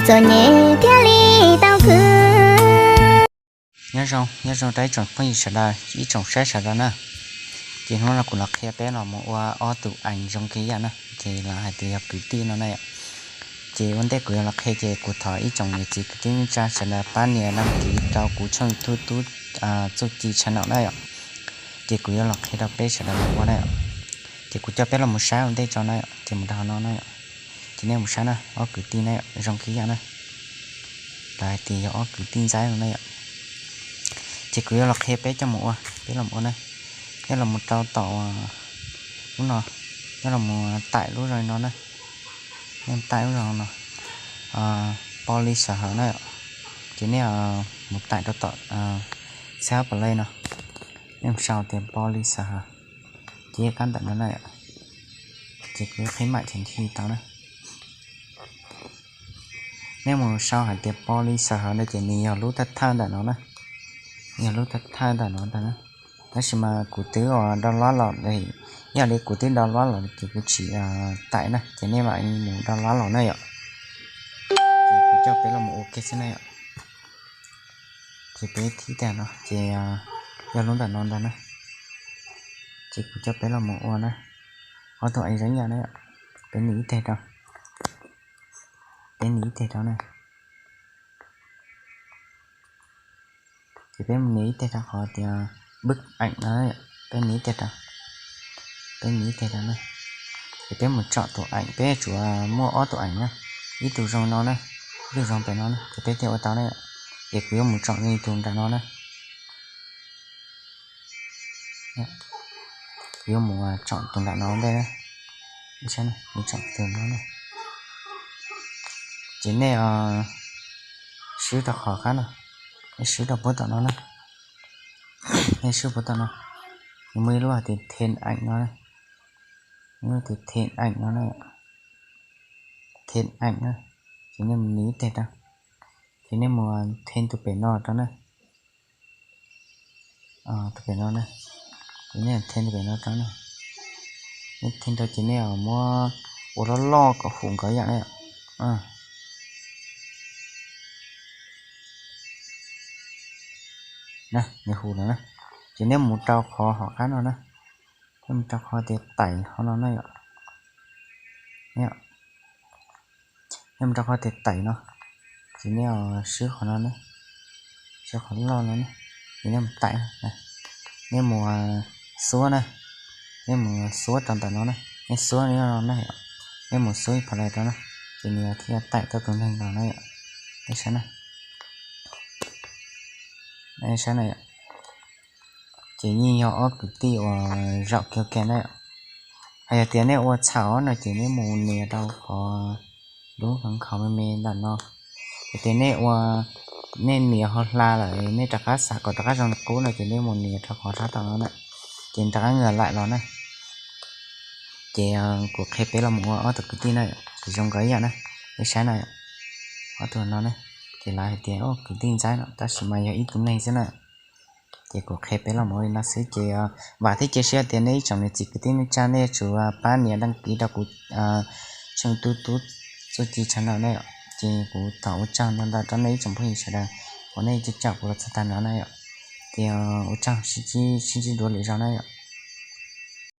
Txom nyem thiaj li tau khwv. Nyob zoo, nyob zoo rau ib tsoom phooj ywg sawv daws, ib tsoom saib sawv daws na. Ces hnub no kuv los qhia peb los mus ua ob tug ees zoo kawg ib yam na, ces lawv hais tias yog kwv tij no na yom. Ces ua ntej kuv yuav los qhia ces kuv thov ib tsoom niam txiv kwv tij neej tsa sawv daws pab nias đăng ký rau kuv tshooj YouTube Tub Txuj Ci channel na yom. Ces kuv yuav los qhia rau peb sawv daws mus ua na yom. Ces kuv coj peb los mus saib ua ntej tso na yom, ces mus rau hauv no na yom. Ces nej mus saib na, ob kwv tij na yom, zoo kawg ib yam na. Lawv hais tias yog ob kwv tij ntxaib no na yom. Ces kuv yuav los qhia peb coj mus ua, peb los ua na. Nej los mus rau tom lub no, nej los mus taim lub zoo no na. Nej taim lub zoo no, Poli Sahawm na yom. Ces nej mus taim rau tom xab play no, nej mus sau tias Poli Sahawm, ces yeej kab ntawm no na yom. Ces kuv qhib mam ces nthi tau na. Nej mus sau hais tias Poli Sahawm no ces nws yog lub thawj thawj ntawm no na, yog lub thawj thawj ntawm no ntag na. Tab sis mas kuv twb ua download los, yog li kuv twb download los ces kuv tsis taim na, ces nej mam mus download los na yom. Ces kuv coj peb los mus ua ke xwb na yom. Ces peb thib tag no ces yog lub ntawm no ntag na. Ces kuv coj peb los mus ua na, ob tug ees zoo ib yam na yom. Peb nias ib teg rau, peb nias ib teg rau na. Ces peb mus nias ib teg rau qhov tias bwb eem no, peb nias ib teg rau, peb nias ib teg rau na. Ces peb mus tsom tus eem, peb tsuas muaj ob tug eem na, ib tug zoo no na, ib tug zoo pem no na, ces peb thiaj ua tau na. Ces kuv yuav mus tsom tus nram no na. Kuv yuav mus tsom tus nram no ntej na. Mus tsom tus no na. Ces nej swb rau qhov qab no, nej swb rau puag tom no na. Nej swb puag tom no, nws muaj ib lub hais tias thêm ảnh no na, lub hais tias thêm ảnh no na, thêm ảnh na. Ces nej mus nias ib teg rau, ces nej mus thêm tus pem no rau na. Tus pem no na, ces nej thêm tus pem no rau na. Nej thêm rau ces nej muab ua loj loj kom hum nkawd yam na. Na, nws hum lawm na. Ces nej mus rau qhov hom qab no na, nej mus rau qhov tias tải hauv no na yom. Nej mus rau qhov tias tải no, ces nej swb qhov no na, swb qhov loj no na, ces nej mus tải, nej mus xuab na, nej mus xuab rau ntawm no na, nej xuab no na, nej mus xuab ib phav lais rau na, ces nws thiaj tải tau tus neeg los na yom. Nej saib na, nej saib na yom. Ces yeej yog ob kwv tij uas zaum kiag ke na yom. Hos yog tias nej ua txhaum no ces nej mus nias rau qhov lub hloov khaus me me ntawm no. Yog tias nej ua, nej nias ho hla lawm nej rov qab xav kom rov qab zoo qub no ces nej mus nias rau qhov sab tom no na, ces rov qab ngam laim los na. Ces kuv qhia peb los mus ua ob tug kwv tij na, tsis zoo nkauj ib yam na. Nej saib na, ob tug no na, ces lawv hais tias kwv tij ntxaib no tab sis mas yog ib tug neeg xwb na. Ces kuv qhia peb los mus ua li no xwb ces vam thiab cia siab tias nej ib tsoom niam txiv kwv tij neej tsa nej yuav tsum pab nias đăng ký rau kuv tshooj tub tub txuj ci channel na yom. Ces kuv thov ua tsaug ntau ntau rau nej ib tsoom phooj ywg sawv daws uas nej coj caum kuv los txog tag no na yom. Ces ua tsaug, sib ntsib dua lwm zaus na yom.